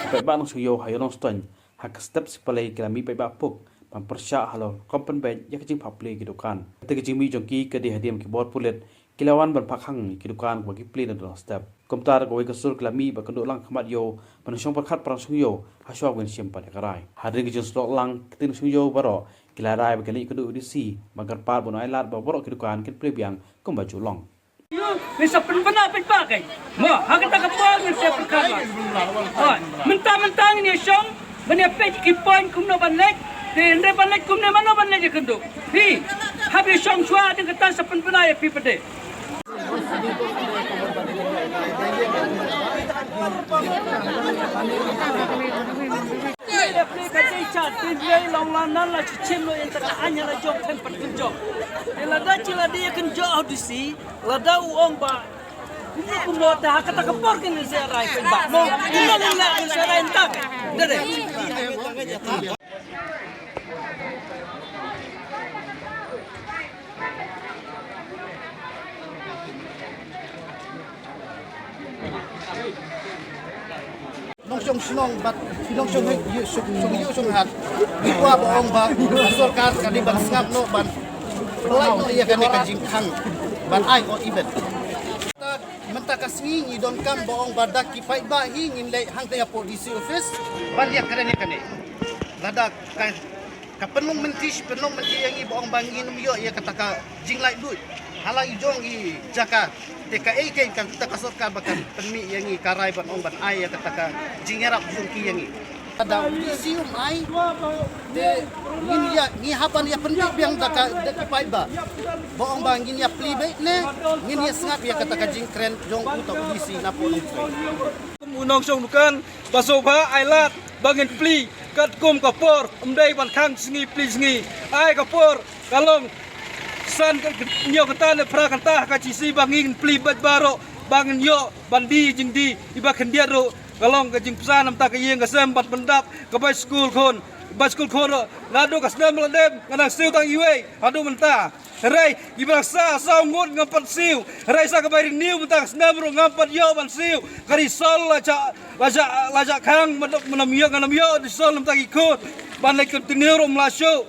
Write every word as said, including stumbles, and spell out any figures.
Paidbah nongshong iew ha Ïew Nongstoiñ ha ka step Shipalei ki la mih paidbah puk ban pyrshah halor rukom pynbeit ïa ka jingphah pli ki dukan. Kata ka jingmih jong ki ka dei hadien ba ki bor pulit ki la wan ban phah khang ïa ki dukan kaba ki pli naduh step. Kumta da kawei ka sur ki la mih ban kynduh lang khmat ïew ban shong pyrkhat para nongshong ïew ha shuwa ban shim pat ïa ka rai. Hadien ka jingsnoh lang, ki nongshong ïew baroh ki la rai ba kin leit kynduh U D C ban kyrpad ban ai lad ba baroh ki dukan kin plie biang kumba ju long. Ngin sa pynbna paidbah kai. Mo, ha kata ka por ngin sa pynbna. Hoi, mynta mynta ngin ïa shong, ban ïa peit ki point kumno ban leit, te hynrei ban leit kumne mano ban leit ïa kynduh. Phi, hap ïa shong shuwa hadien kata sa pynbna ïa phi pat de. Ïa phi ka dei chat, tin lei long lan nan la chi chim lo ïa kata ka anya la jong khlem pat kynjoh. Ïa lada chi la dei ïa kynjoh ha U D C, lada u ong ba kumno kumno te ha kata ka por kin sa rai pynbah. Mo, kumno kin la kin sa rai ntak. Dede. Nongshong shnong bad nongshong ïew, shong ïew shong hat. Ngi kwah ba ong ba ka sorkar ka dei ban sngap noh ban pynlait noh ïa kane ka jingkhang ban ai ot ibet. Mynta, mynta ka sngi ngi donkam ba ong ba da ki paidbah hi ngin leit hangta hapoh D C office ban ïa kren ïa kane. Lada ka Ka pynlong mynti shi pynlong mynti ïa ngi ba ong ba ngin ym ïoh ïa kata ka jinglaitluid ha la i jong i jaka. Te kaei kein kata ka sorkar ba kan pynmih ïa ngi ka rai ban ong ban ai ïa kata ka jingïarap jong ki ïa ngi. Lada u D C um ai te ngin ïa, ngi hap ban ïa pynbeit biang da ka, da ki paidbah ba ong ba ngin ïa plie beit ne ngin ïa sngap ïa kata ka jingkren jong uta u D C napoh Nongstoiñ. Kum u nongshong dukan ba sngewbha ai lad ba ngin plie katkum ka por, ym dei ban khang sngi plie sngi. Ai ka por ka long san ka, ka, hynñiew kynta ne phra kynta ha ka jingïaseng ba ngin plie beit baroh ba ngin ïoh ban die jingdie. Iba khyndiat ruh ka long ka jingpynsan namar ka ïing ka sem ban pyndap ka bai skul khun, bai skul khun ruh naduh ka snem la dem nga dang siew tang iwei haduh mynta. Hynrei iba sa saw ngut ngam pat siew. Hynrei sa ka bai renew mynta ka snem ruh ngam pat ïoh ban siew. Ka result la jah, la jah, la jah khang, mynta mynta ym ïoh, ngam ïoh result mynta ki khun. Ban leit continue ruh ym lah shuh.